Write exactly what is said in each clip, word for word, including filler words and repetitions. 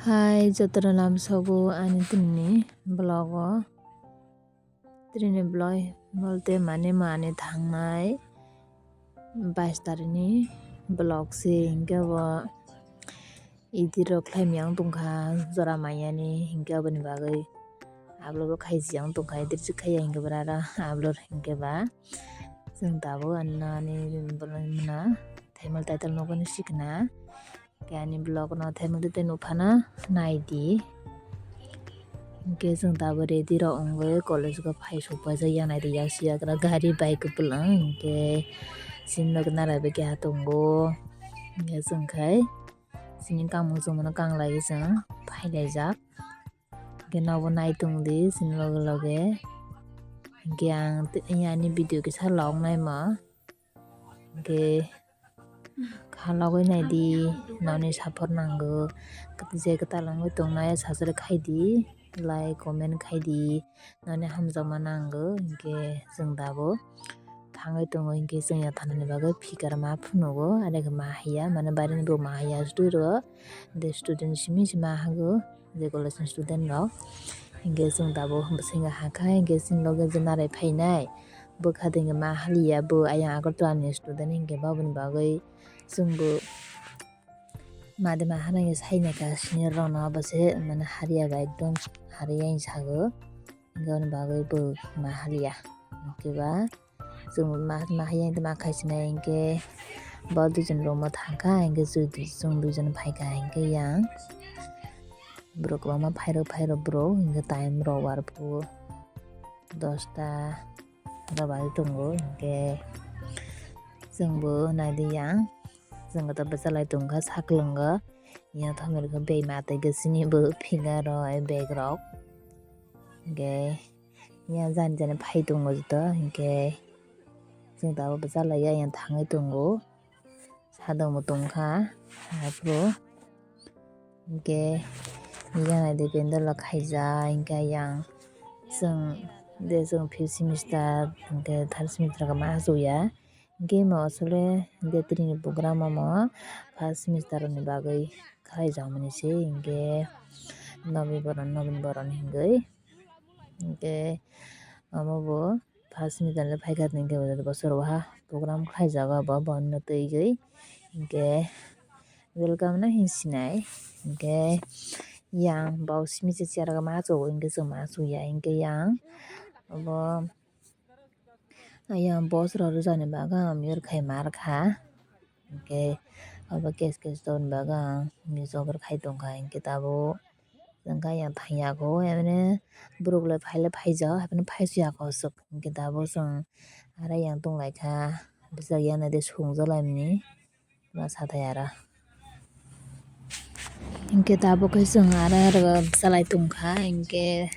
Hai jotono lamsogo ani tini vlog o. Tini vlog bolte mane mane thangnai bais tarikni vlog se, hinkhe bo edit rok khlaimani ang tongkha jora maiyani, hinkhe aboni bagwi upload bo khaijak ang tongkha, edit se khaiya hinkhe bo aro upload hinkhe ba chwng tabuk ani nani borokni mwnha thaimani title nukmani sikna. Hinkhe ani vlog no thaimani tei nukphano naidi. Hinkhe chwng tabuk ready rok wngwi college o phai sokphaijak ya naidi, yak siyagra gari bike kwplwng hinkhe chini logi narai bai keha tongo. Hinkhe chwng khai chini kamung chwngmano kanglaiwi chwng phailaijak. Hinkhe nobo nai tongdi chini loge loge. Hinkhe ang tei ani video kisa log naima. Hinkhe kha logwi naidi, noni support nango. Je kwtal wngwi tongnai subscribe khaidi, like, comment khaidi, noni hamjakma nango. Hinkhe chwng tabuk thangwi tongo, hinkhe chwngya thanani bagwi phikar ma phunugo, are khe ma haiya, mane baireni borok ma haiya, student rok, de student simi se ma hago, je college ni student rok. Hinkhe chwng tabuk bwskango hakha, hinkhe chini loge je narai phainai, bwkha de hinkhe ma haliya, bo ayang Agartala ni student hinkhe baboni bagwi chwngbo made ma hana hinkhe sainaikha senior rokno, abo se mane hariya ba ekdom hariya hinwi sago, hinkhe aboni bagwi bo ma haliya. Hinkhe ba chwng ma, ma haiya hinkhe ma khaisinai hinkhe bo duijon room o thangkha, hinkhe chwng dui-, chwng duijon phaikha, hinkhe yang borok kwbangma phairok, phairok borok hinkhe time rok warphuo dosta rok bai tongo, hinkhe chwngbo naidi yang, chwng khe bwchalai tongkha saklwngo, yang thangwi rwkha bag ma twi chini bo finger rok bag rok, hinkhe. Yang jani jani phai tongo joto, hinkhe chwng tabuk bwchalaiya yang thangwi tongo, sadokbo tongkha, aphuru hinkhe yang naidi pendel rok khaijak, hinkhe yang chwng de chwng fifth semester hinkhe third semester khe ma achukya. Hinkhe imo asole de tini program omo first semester ni bagwi khlaijakmani se, hinkhe Nobi Boron, Nobin Boron hingwi. Hinkhe omo bo first semester le phaikha, hinkhe bosor waha program khlaijago abo, bono twiwi hinkhe welcome no hinwi sinai. Hinkhe yang bo simi se chair o ma achukgo, hinkhe chwng ma achukya, hinkhe yang obo. Ayang boss rok rwjakni bagwi ang mute khai ma rwkha. Hinkhe abo case case tongni bagwi ang mute khai tongkha. Hinkhe tabuk chwng khe ayang thangya kho, emani borok le phai le phaijak, haphano phaisu ya kho aswk. Hinkhe tabuk chwng aro ayang tonglaikha, bwsajak yanai de songjaklaimani ma sathai aro. Hinkhe tabuk khe chwng aro aro bwchalai tongkha, hinkhe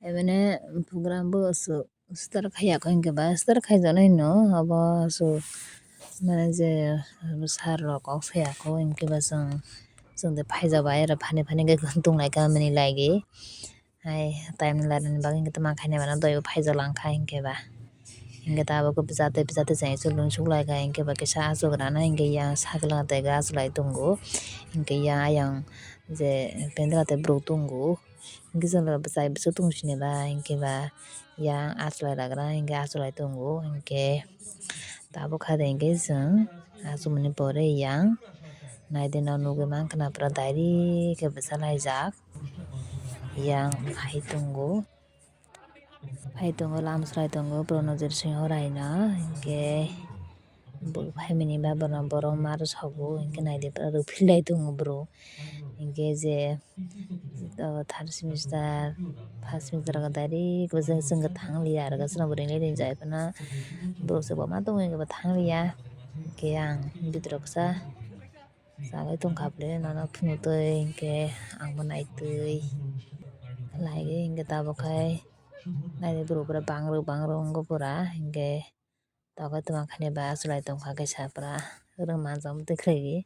emani program bo aswk. Start khaiya kho hinkhe ba start khaijaknai no abo aswk mane je sir rok kok saya kho hinkhe ba chwng chwng de phaijak bai aro phani phani khe tonglaikha mani lagi hai time ni laina ni bagwi hinkhe tamo khainai mano doi bo phaijak langkha hinkhe ba hinkhe tabuk bwsa tei bwsa tei chwng chulwi suklaikha hinkhe ba kisa achuk rana hinkhe yang saklang taiga achulai tongo hinkhe yang ayang je pendra tei borok tongo. Hinkhe chwng bwsai bwswk tong sini ba hinkhe ba yang achulai ragra hinkhe achulai tongo hinkhe tabuk kha de hinkhe chwng achukmani pore yang naidi no nugwi mankha na pura direct khe bwsa laijak yang hai tongo hai tongo lama swlai tongo borok nw jersey hor hai no hinkhe. Bo phaimani ba bono borok ma rwsago hinkhe naidi pura rwphilai tongo bro hinkhe je third semester first semester o direct bwswk chwng thang liya aro chwngno bo ringwi ringjak phano borok se bo ma tongo hinkhe bo thang liya hinkhe ang bidrok sa chawai tongkha bwle nono phunukgwi hinkhe ang bo naitwi khlai hinkhe tabuk khai naidi borok pura bangrwk bangrwk wngkha pura hinkhe. Tokhe twma khainai ba achulai tongkha khe sapra rwng manjak twi khlaiwi.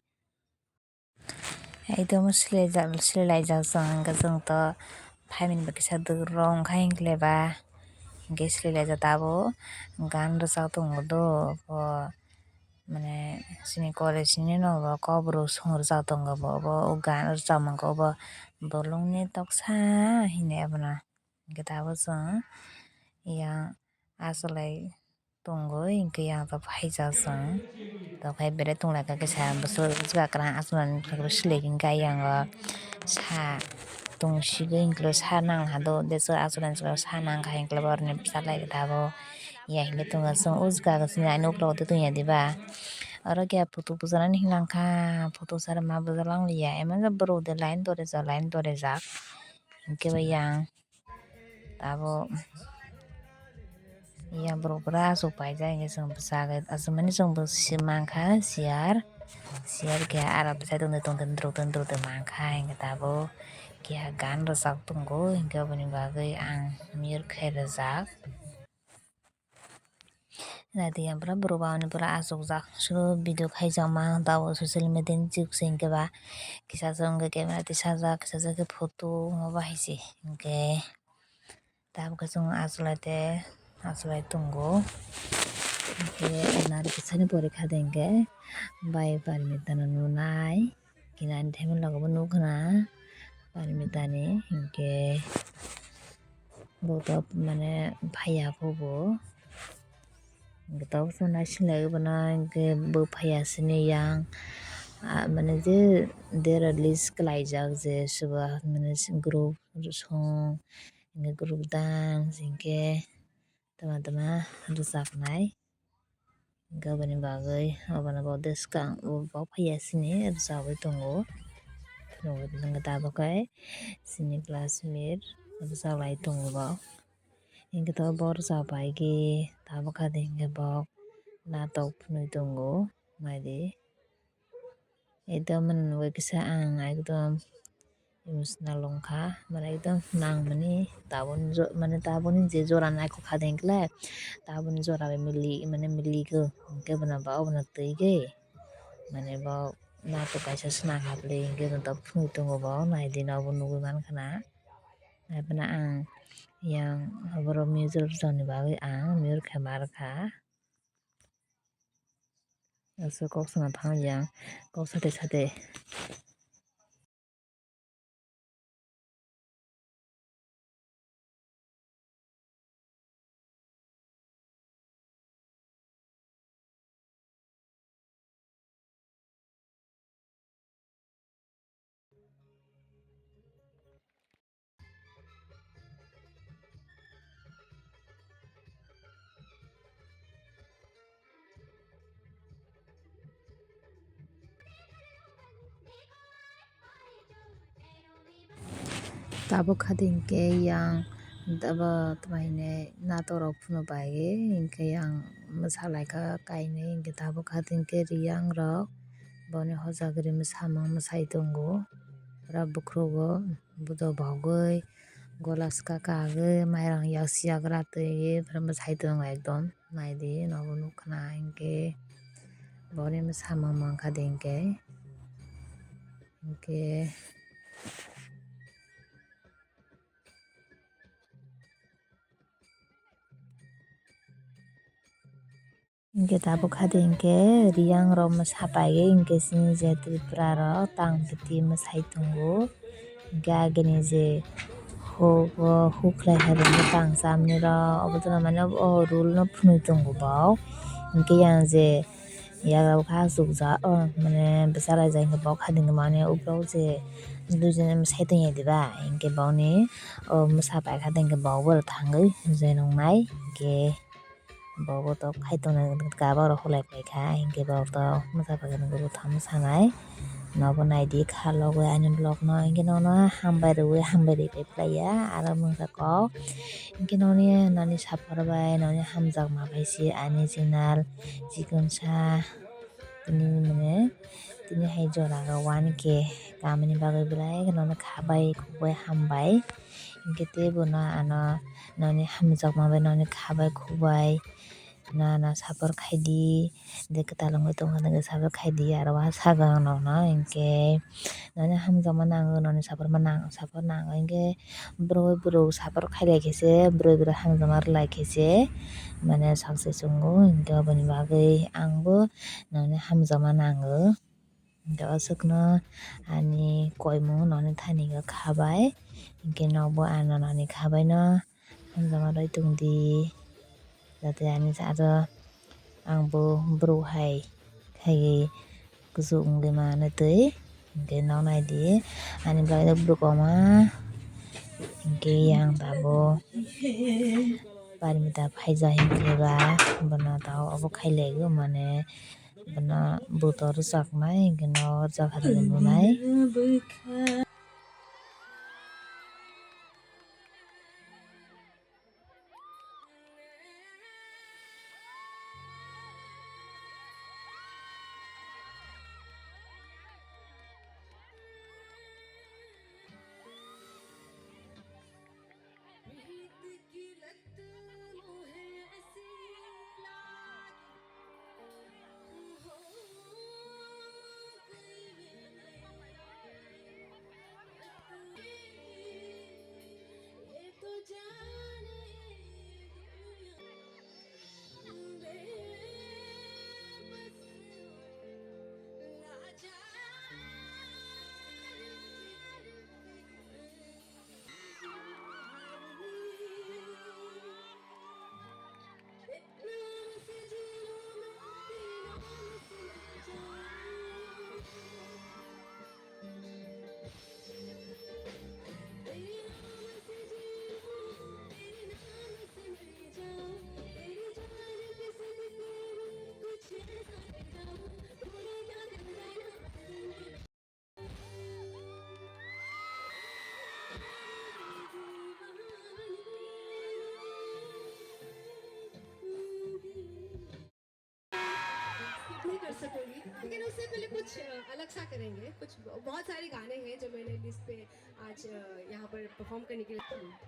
Ekdom swlaijak swlailaijak chwng hwnkhe chwng to phaimani ba kisa dwrwng khai hinkleba hinkhe swlailaijak tabuk gan rwchak tongo do bo. mane chini college ni no bo kokborok song rwchap tongo bo, obo o gan rwchap mankha obo bolongni toksa hinwi abono. Hinkhe tabuk chwng yang achukle tongo, hinkhe yang tok phaijak chwng. Tok phai bere tonglaikha kisa bwswk swkang kwrwng achuknani slek hinkhe yang o sa tongsigwi hinkhe sa nang hado, de chwng achuknani sa nangkha hinkhe borokni bwsalaikha tabuk. Ya hinkhe tongo chwng o swkang simi ani ukulok twi tongya diba? Oro khe photo bujanani hinlangkha, photo sara ma bujalangliya, emang borok de line dorijak, line dorijak. Hinkhe bo yang abo yang borok pura aswk paijak, hinkhe chwng bwsagwi aswk mani chwng bwswk mankha chair, chair khe aro bwsai tongtwi tongtwi druk tongtwi druk tongtwi mankha, hinkhe tabuk keha gan rwchap tongo, hinkhe aboni bagwi ang mir khe rwjak. Naidi yang pura borok ba ani pura achukjak, solo video khaijakma tabuk social media ni jug se hinkhe ba kisa se wngkha camera tisajak, kisa se khe photo omo bahai se hinkhe tabuk khe chwng achuklaite achuklai tongo. Hinkhe nari kisani porikha de hinkhe bai parmita no nunai. Kinani thaimani logo bo nukha na, parmitani hinkhe bo tok mane phaiya kho bo. Hinkhe tok chwng naisinglaiwi bono hinkhe bo phaiya sini yang, ah, mane je dera list khlaijak je soba mane group song hinkhe group dance hinkhe tama tama rwchapnai. Hinkhe aboni bagwi abono bo de swkang bo phaiya sini rwchapwi tongo. Hinkhe tabuk khe sini classmate rwchaplai tongo bo. Hinkhe tabuk bo rwchaphaikhe tabuk kha de hinkhe bo natok phunui tongo naidi. Ekdom mani nugwi kisa ang ekdom emotional wngkha, mane ekdom nangmani tabukni jo-, mane tabukni je jora naikha de hinkhe le tabukni jora bai mili, mane miligo hinkhe bono ba obono twi gwi mane bo natok kaisa swnam hablwi hinkhe bono phunui tongo bo naidi, obo nugwi mankha na. Haiphano ang yang borok mijor rwjakni bagwi ang mijor khe ma rwkha. Aswk kok sana thang yang kok sate sate. Tabuk kha de hinkhe yang abo tamo hinwi natok rok phunuk bai hinkhe yang mwsalaikha kainwi hinkhe tabuk kha de hinkhe riyang rok boni hojagri mwsamung mwsai tongo pura bukhuk o budo bogwi gola swkang kagwi mairang yaksi yagra twiwi pura mwsai tongo ekdom. Naidi nobo nukha na hinkhe boni mwsamung mankha de hinkhe, hinkhe, hinkhe tabuk kha de hinkhe riyang rok mwsa paiwi hinkhe chini je Tripura rok tang biti mwsai tongo. Hinkhe agini je huk o huk khlai kha bini tang chamani rok obo dwno mane o rule no phunui tongo bo. Hinkhe yang je yagra o kha achukjak o mane bwsa laijak hinkhe bo kha dingma mane ukulok je duijon mwsai tongya diba hinkhe boni o mwsa paikha de hinkhe bo abo thangwi je nuknai hinkhe. Bo bo tok khai tongnai kabak rok hulai paikha hinkhe bo tok mwsa paikha nukgo bwthang mwsanai. Nobo naidi kha logwi ani vlog no hinkhe nono hambai rwui hambai rwi pai phlaiya aro mungsa kok hinkhe noni nani support bai noni hamjakma bai se ani channel chikonsa tini mane tini hai jora o one K kamani bagwi belai kheno khabai khukbai hambai hinkhe teibo no ano noni hamjakma bai noni khabai khukbai. Na, na, support khai di, de kwtal wngwi tongkha, nokhe support khai di, aro waha sago ang nokno, hinkhe noni hamjakma nango, noni support ma nang, support nango, hinkhe bwrwi bwrwi support khai lai khe se, bwrwi bwrwi hamjakma rw lai khe se, mane success wngo, hinkhe aboni bagwi angbo noni hamjakma nango. Hinkhe o swkno ani koimung noni thani o khabai, hinkhe nokbo ano noni khabaino hamjakma rwi tongdi, jate ani aro angbo bwrwi hai khaiwi kuchuk wngwi mano twi, hinkhe nok naidi ani bagwi borok kwbangma, hinkhe yang tabuk Parmita phaija hinkhe ba bono tabuk obo khai lai o mane. Bono butor rwchapnai hinkhe no rwchapharwi nunai. नहीं कर सकोगी, लेकिन उससे पहले कुछ, अ, अलग सा करेंगे। कुछ ब-, बहुत सारे गाने हैं जो मैंने लिस्ट पे आज, अ, यहाँ पर परफॉर्म करने के लिए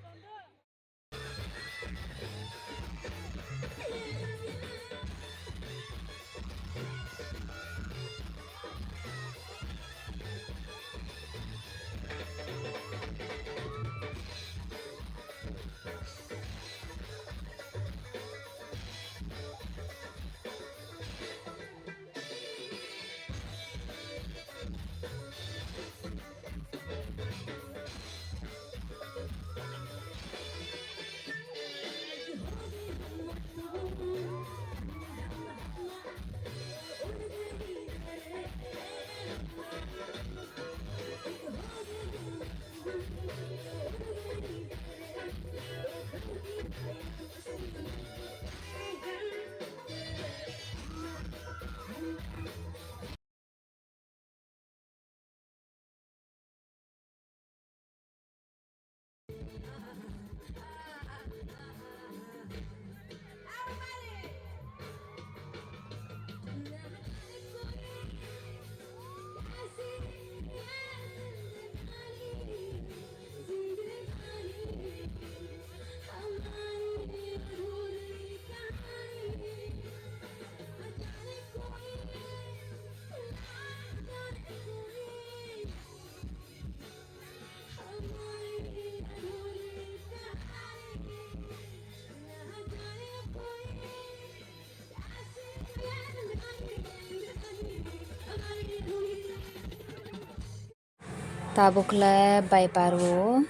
Tabuk le bai paru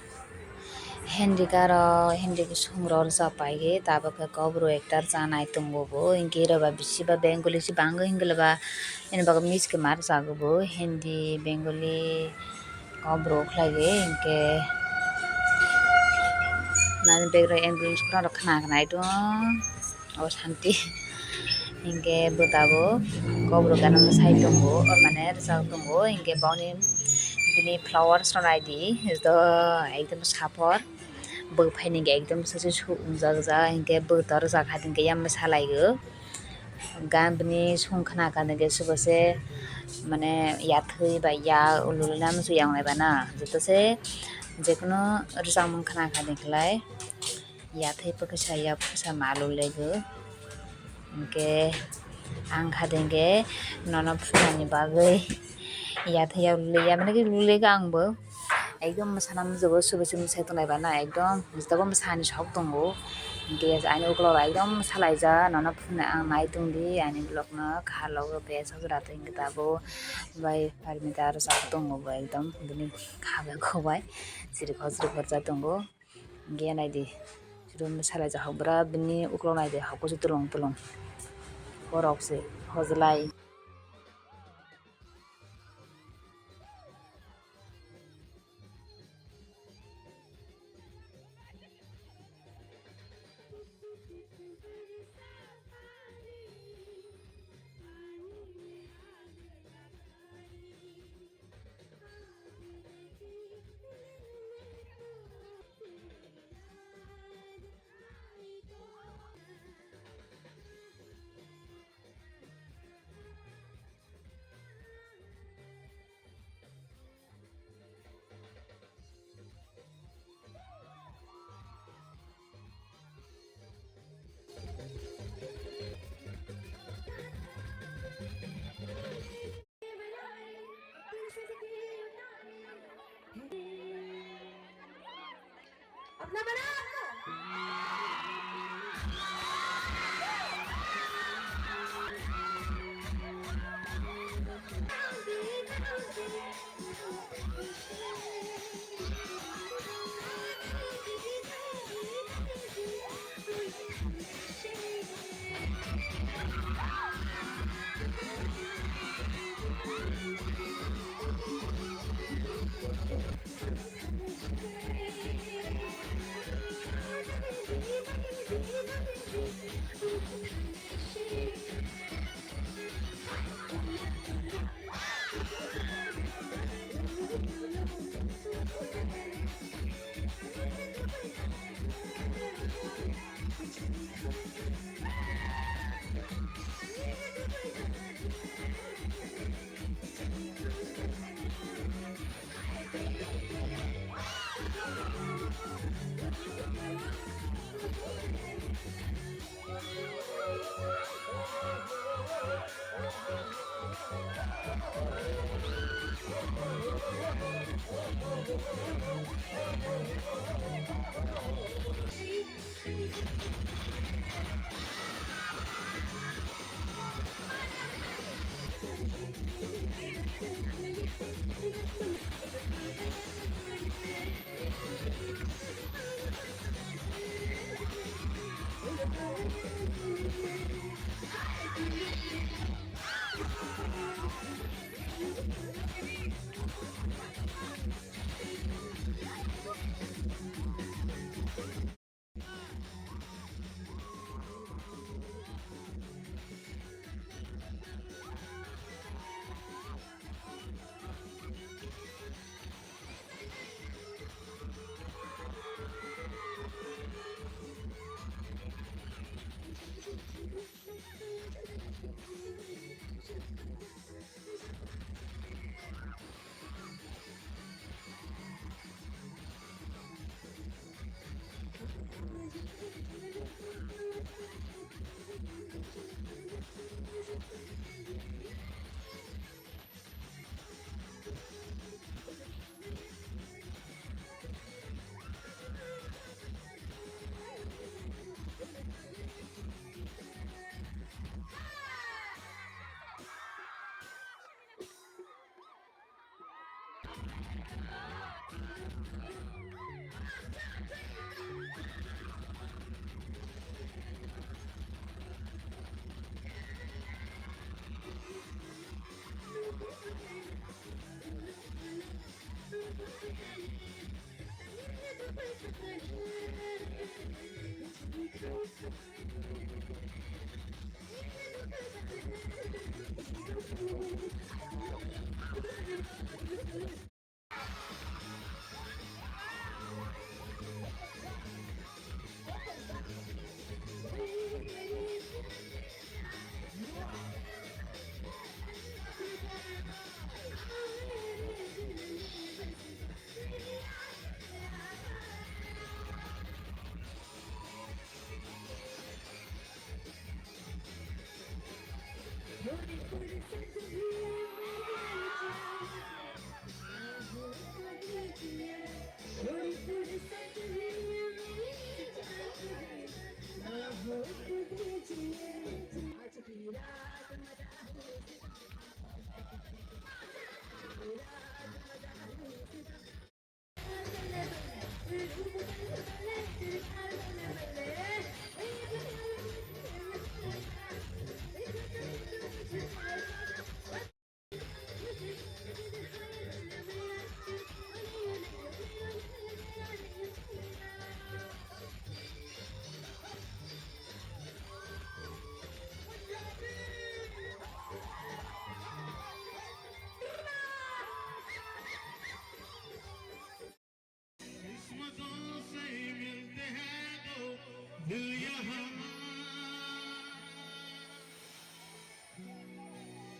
Hindi garo, Hindi song rok rwchap pai khe, tabuk khe kok bwrwi ekta rwchapnai tongo bo, hinkhe oro ba bisi ba Bengali se bangwi hingle ba, ani bagwi miss khe ma rwchago bo, Hindi, Bengali kok bwrwi khlai khe, hinkhe nani background ambience phano khna khna tong. O santi. Hinkhe bo tabuk kok bwrwi gana mwsai tongo, o mane rwchap tongo, hinkhe boni bini flowers rok naidi, ekdom saphor, bwkhaini hinkhe ekdom sasu su wngjak jak, hinkhe bwkha rwchap kha hinkhe yang mwsalaio, gan bini song khna kha hinkhe sobo se mane yathwi bai ya ululina muchung yang lai bana, joto se jekono rwchapmung khna kha hinklai. Yathai pwkisa, ya pwkisa ma lulego. Hwnkhe ang kha de hwnkhe nono phunani bagwi yathai ya lule ya, mane khe lule kha ang bo. Ekdom sana mujugo subu subu sai tonglai bana, ekdom jotabo bwsani sok tongo. Hwnkhe ani ukulok rok ekdom salaijak, nono phunai ang nai tongdi ani vlog no, kha logo bes hojra twi hwnkhe tabuk bai parmita aro chak tongo bo ekdom bini kha bai kho bai chiri khor chiri khorjak tongo. Hwnkhe naidi, room salaijak hok bwra bini ukulok naidi, hok kusu tulung tulung. Borok se hojlai.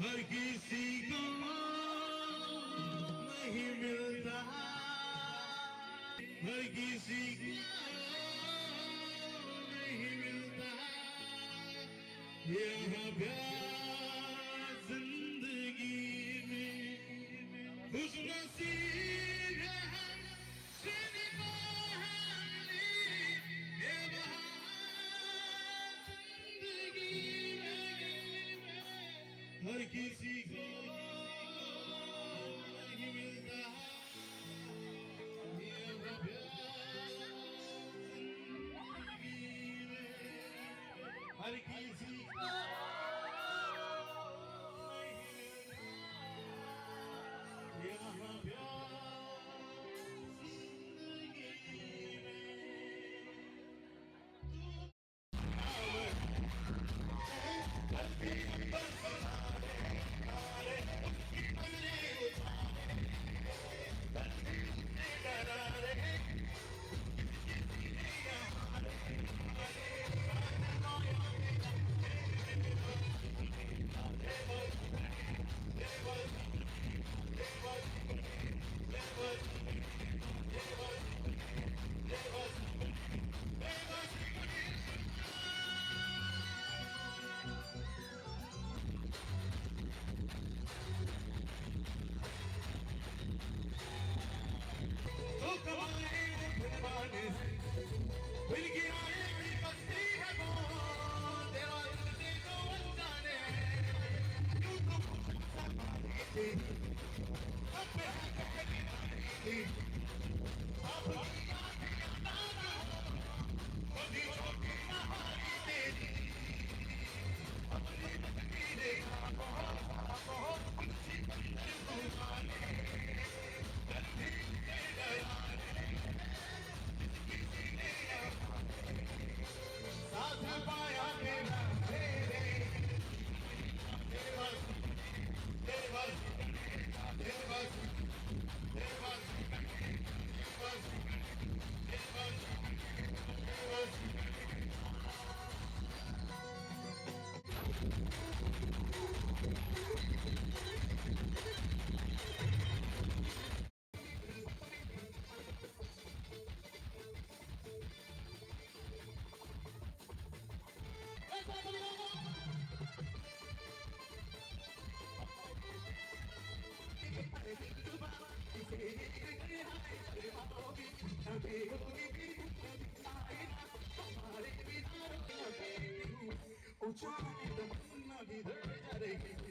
हर किसी को नहीं मिलता, हर किसी को नहीं मिलता। यहाँ प्यार जिंदगी में खुशनसीब है हम, जिनको हमने ये बहार जिंदगी में हर किसी को नहीं मिलता। ये प्यार जिंदगी में हर किसी को नहीं मिलता। यहाँ प्यार जिंदगी में